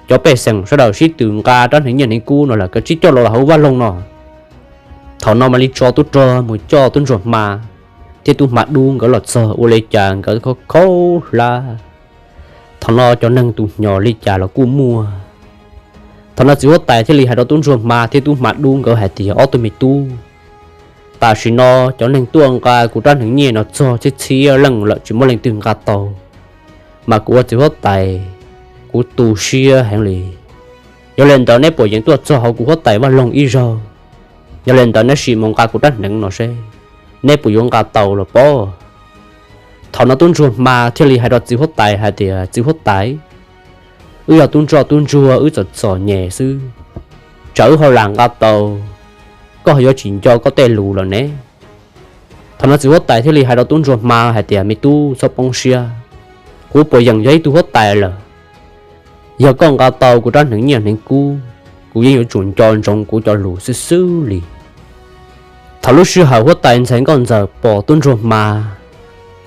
cov pej xeem sawv daws sib tw nqa rab hneev nyiaj hneev kub no lawm koj tsis coj los hauv vaj loog no. Thaum no mam li tso tub rog mus coj tub ntsuag hma thiab tub hma dub nkawd los txog ua li cas nkawd khaub hlab. Thaum no cov neeg tus hnyos li cas los kuj muaj. Thaum no txiv huab tais thiaj li hais rau tub ntsuag hma thiab tub hma dub nkawd hais tias, ob tug me tub, tam sim no cov neeg tuaj nqa kuv rab hneev nyiaj no txog txhiab txhiab leej lawm tsis muaj leej twg nqa tau, mas kuv ua txiv huab tais kuv tu siab heev li. Yog li ntawd neb puas yeem tuaj txog hauv kuv huab tais vaj loog ib zaug? Yog li ntawd neb sim mus nqa kuv rab hneev no seb neb puas yuav nqa tau los pob. Thaum no tub ntsuag hma thiaj li hais rau txiv huab tais hais tias, txiv huab tais, wb yog tub ntsoj tub ntsuag wb txom txom nyem xwb, tsam wb ho lam nqa tau, koj ho yuav tsis nco koj tej lus lawm ne. Thaum no txiv huab tais thiaj li hais rau tub ntsuag hma hais tias, me tub, txhob poob siab, kuv puas yeem yog ib tug huab tais lawm. Yog koj nqa tau kuv rab hneev nyiaj hneev kub, kuv yeej yuav tsum nco ntsoov kuv cov lus xwb xwb li. Thaum lub sij hawm huab tais ntxhais nkauj ntxawm pom tub ntsuag hma,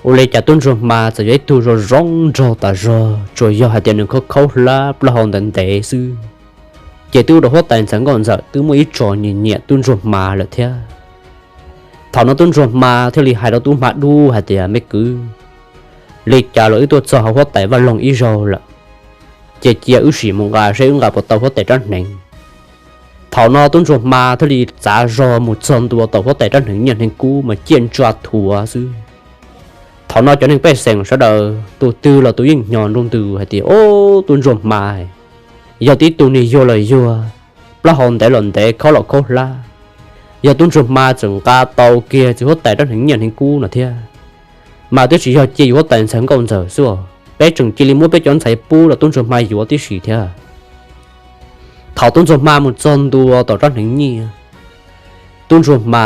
ua li cas tub ntsuag hma txawm yog ib tug zoo zoo nraug tas zog, tsuas yog hais tias nws khaub khaub hlab plaub hau ntev ntev xwb, ces twb ua rau huab tais ntxhais nkauj ntxawm twb muaj ib tso nyiam nyiam tub ntsuag hma lawm thiab. Thaum no tub ntsuag hma thiaj li hais rau tub hma dub hais tias, me kwv, li cas los wb tuaj txog hauv huab tais vaj loog ib zaug lawm, ces cia wb sim mus nqa seb wb nqa puas tau huab tais rab hneev. Thaum no tub ntsuag hma thiaj li txav zog mus txog ntua tom huab tais rab hneev nyiaj hneev kub mas ciaj ntsa thuav xwb. Thaum no cov neeg pej xeem sawv daws tus twg los tus yeej hnyo nroo ntws hais tias, o, tub ntsuag hma, yog tib tug niag yuag los yuag, plaub hau ntev los ntev, khaub los khaub hlab, yog tub ntsuag hma txawm nqa tau kiag txiv huab tais rab hneev nyiaj hneev kub no thiab, mas twb tsis yog cia yus huab tais ntxhais nkauj ntxawm xwb os, peb tseem cia li muab peb cov ntxhais pub rau tub ntsuag hma yuav tib si thiab. Thaum tub ntsuag hma mus txog ntua tom rab hneev nyiaj, tub ntsuag hma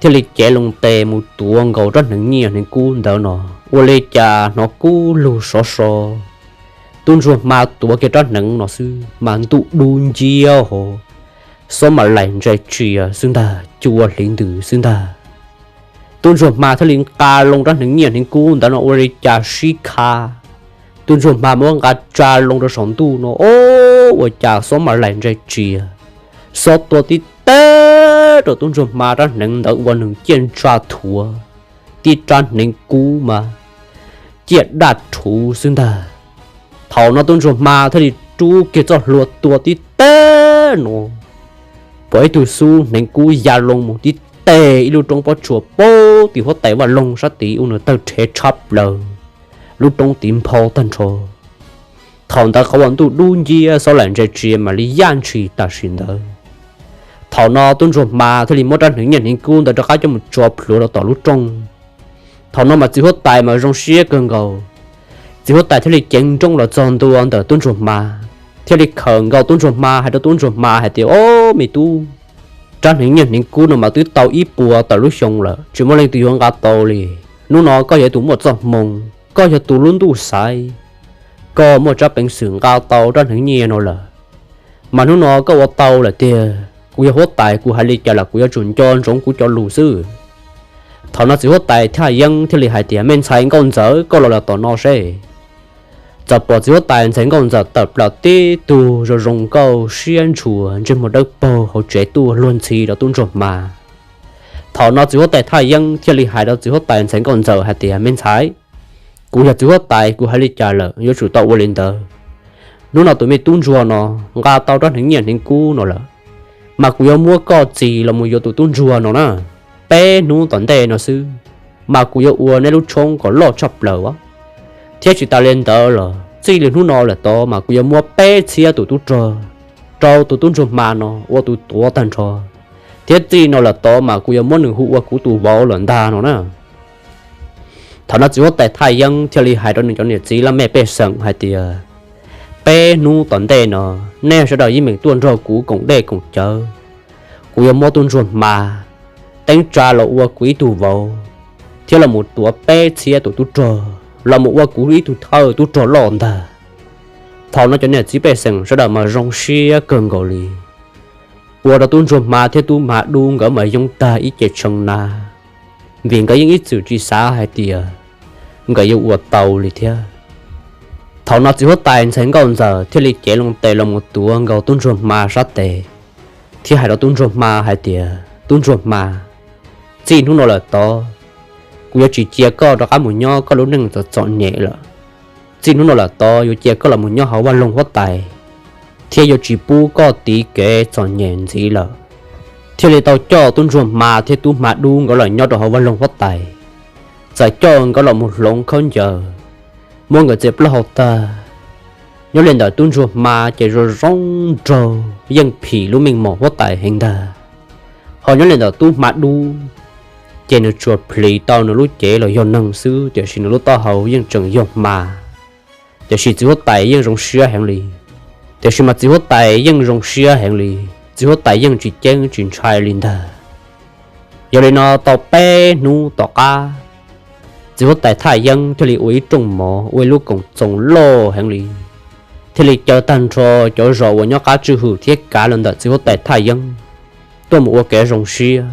thiaj li cev loo tes mus tuav nkaus rab hneev nyiaj hneev kub ntawd no, ua li cas hnov kub lug sov so. Tub ntsuag hma tuav kiag rab hneev no xwb mas ntuj dub nciab hov, xob mas laim ntsais tsia xwb ntag, cua hliv ntws xwb ntag. Tub ntsuag hma thiaj li nqa loo rab hneev nyiaj hneev kub ntawd no ua li cas sib kha, tub ntsuag hma muab nqa tsa loo rau saum ntuj no, o, ua cas xob mas laim ntsais tsia, xob tua tib teg rau tub ntsuag hma rab hneev ntawd ua nws ciaj ntsa thuav, tib rab hneev kub mas ciaj daj rhuv xwb ntag. Thaum no tub ntsuag hma thiaj li rub kiag txoj hlua tua tib teg no, pom ib tug xub hneev kub ya loo mus tib teg ib lub roob pob tsuas pem tim huab tais vaj loog sab tid ua nws tawg rhev tshab plaws. lub roob tiv nphau tag nrho. Thaum ntawd qhov uas ntuj dub nciab xob laim ntse tsia mam li yaj ntshis tam sim ntawd. Thaum no tub ntsuag hma thiaj li muab rab hneev nyiaj hneev kub ntawd rov qab coj mus tso plhuav rau tom lub rooj. Thaum no mas txiv huab tais mas zoo siab kawg nkaus. Txiv huab tais thiaj li ceev nrooj los txog ntua ntawm tub ntsuag hma, thiaj li khawm nkaus tub ntsuag hma hais rau tub ntsuag hma hais tias, Ob, me tub, rab hneev nyiaj hneev kub no mas twb tau ib puas tawm lub xyoo lawm, tsis muaj leej twg yuav nqa tau li. Hnub no koj yog tus muaj txoj hmoo, koj yog tus lub ntuj xaiv, koj muaj tsab peev xwm nqa tau rab hneev nyiaj no lawm. Mas hnub no koj ua tau lawm tiag, kuv yog huab tais, kuv hais li cas los kuv yuav tsum nco ntsoov kuv cov lus xwb. Thaum no txiv huab tais Thaj Yeeb thiaj li hais tias, Me ntxhais nkauj ntxawm, koj los los tom no seb. Txawm pom txiv huab tais ntxhais nkauj ntxawm tawm plaws tib tug zoo zoo nkauj siab ntshua ntsej muag dawb paug hauv tsev tuaj luag ntxhi rau tub ntsuag hma. Thaum no txiv huab tais Thaj Yeeb thiaj li hais rau txiv huab tais ntxhais nkauj ntxawm hais tias, Me ntxhais, kuv yog txiv huab tais, kuv hais li cas lawm yuav tsum tau ua li ntawd. Hnub no tus me tub ntsuag no nqa tau rab hneev nyiaj hneev kub no lawm, mas kuv yuav muab koj txis los mus yuav tus tub ntsuag no na. Peb hnub tom ntej no xwb, mas kuv yuav ua neb lub tshoob kom loj tshaj plaws. Thiab tsis tas li ntawd los txij li hnub no lawm tod mas kuv yuav muab peb txhiab tus tub rog rau tus tub ntsuag hma no ua tus tuav tag nrho. Thiab txij no lawm tod mas kuv yuav muab nws hu ua kuv tus vauv lawm ntag no na. Thaum no txiv huab tais Thaj Yeeb thiaj li hais rau nws cov niam txiv laj mej pej xeem hais tias, Peb hnub tom ntej no, nej sawv daws yeej meem tuaj nrog kuv koom dej koom cawv. Kuv yuav muab tub ntsuag hma teeb tsa los ua kuv ib tug vauv, thiab los mus tuav peb txhiab tus tub rog los mus ua kuv ib tug thawj tub rog loj ntag. Thaum no cov niam txiv pej xeem sawv daws mas zoo siab kawg nkaus li. Ua rau tub ntsuag hma thiab tub hma dub nkawd mas yoob tag ib ce tshee na, vim nkawd yeej ib txwm tsis xav hais tias nkawd yuav ua tau li thiab. Thaum no txiv huab tais ntxhais nkauj ntxawm thiaj li cev loo tes los mus tuav nkaus tub ntsuag hma sab tes, thiab hais rau tub ntsuag hma hais tias, Tub ntsuag hma, txij hnub no lawm tod, kuv yuav tsis cia koj rov qab mus nyob koj lub neej txom txom nyem lawm. Txij hnub no lawm tod yuav cia koj los mus nyob hauv vaj loog huab tais, thiab yuav tsis pub koj tiv kev txom nyem ntxiv lawm. Thiaj li tau coj tub ntsuag hma thiab tub hma dub nkawd los nyob rau hauv vaj loog huab tais. Txawm coj nkawd los mus hloov khaub ncaws, muab nkawd txiav plaub hau tag. Nyob li ntawm tub ntsuag hma ces zoo zoo nraug yeej phim lub meej mom huab tais heev ntag. Ho nyob li ntawm tub hma dub ces nws tsuas plhis tau nws lub cev los yog neeg xwb, tiam sis nws lub taub hau yeej tseem yog hma. Tiam sis txiv huab tais yeej zoo siab heev li. Tiam sis mas txiv huab tais yeej zoo siab heev li, txiv huab tais yeej tsis ceeb tsis ntshai li ntag. Yog li no tau peb hnub tom qab, txiv huab tais Thaj Yeeb thiaj li ua ib rooj mov, ua ib lub koom txoos loj heev li, thiaj li caw tag nrho cov zos uas nyob qab tswj hwm thiab kav los ntawm txiv huab tais Thaj Yeeb tuaj mus ua kev zoo siab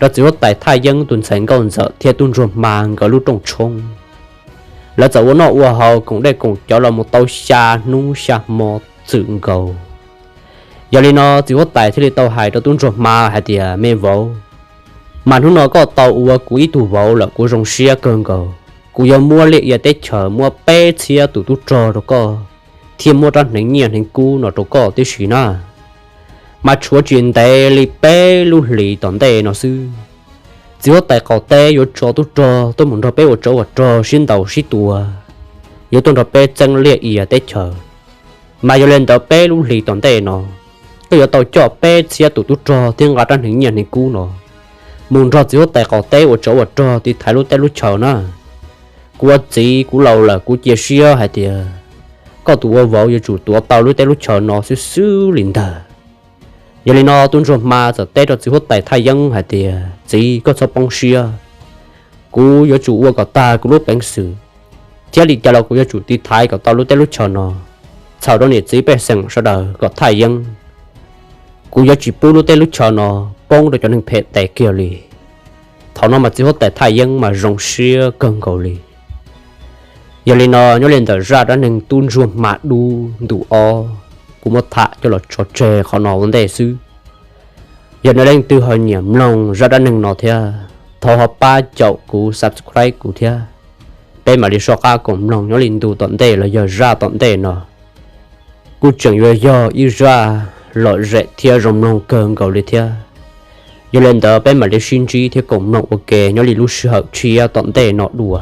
rau txiv huab tais Thaj Yeeb tus ntxhais nkauj ntxawm thiab tub ntsuag hma nkawd lub rooj tshoob. Lawv txawm ua noj ua haus koom dej koom cawv los mus tau xya hnub xya hmo txwm nkaus. Yog li no txiv huab tais thiaj li tau hais rau tub ntsuag hma hais tias, Me vauv, mas hnub no koj tau ua kuv ib tug vauv lawm, kuv zoo siab kawg nkaus. Kuv yuav muab liaj ia teb chaws, muab peb txhiab tus tub rog rau koj, thiab muab rab hneev nyiaj hneev kub no rau koj tib si na. Mas tshuav tsis ntev li peb lub hlis tom ntej no xwb, txiv huab tais qaum teb yuav tso tub rog tuaj mus nrog peb ua tsov ua rog sib ntaus sib tua, yuav tuaj nrog peb txeeb liaj ia teb chaws. Mas yog li ntawd peb lub hlis tom ntej no, koj yuav tau coj peb txhiab tus tub rog thiab nqa rab hneev nyiaj hneev kub no mus nrog txiv huab tais qaum teb ua tsov ua rog tiv thaiv lub teb lub chaws na. Kuv ua txiv kuv laus lawm, kuv cia siab hais tias koj tus ua vauv yuav tsum tuav tau lub teb lub chaws no xwb xwb li ntag. Yog li no tub ntsuag hma txawm teb rau txiv huab tais Thaj Yeeb hais tias, Txiv, koj txhob poob siab. Kuv yuav tsum ua kom tag kuv lub peev xwm, thiab li cas los kuv yuav tsum tiv thaiv kom tau lub teb lub chaws no, txhawm rau niam txiv pej xeem sawv daws kom Thaj Yeeb, kuv yuav tsis pub lub teb lub chaws no poob rau cov neeg phem tes kiag li. Thaum no mas txiv huab tais Thaj Yeeb mas zoo siab kawg nkaus li. Yog li no nyob li ntawm zaj dab neeg tub ntsuag hma dub ntu ob, kuv muab tham coj los tso tseg qhov no ua ntej xwb. Yog nej leej twg ho nyiam mloog zaj dab neeg no thiab, thov ho pab caum kuv subscribe kuv thiab, peb mam li soj qab koom mloog nyob li ntu tom ntej los yog zaj tom ntej no. Kuj tseem yuav yog ib zaj lom zem thiab zoo mloog kawg nkaus li thiab. Yog li ntawd peb mam li sib ntsib thiab koom mloog ua ke nyob li lub sij hawm tshiab tom ntej no dua.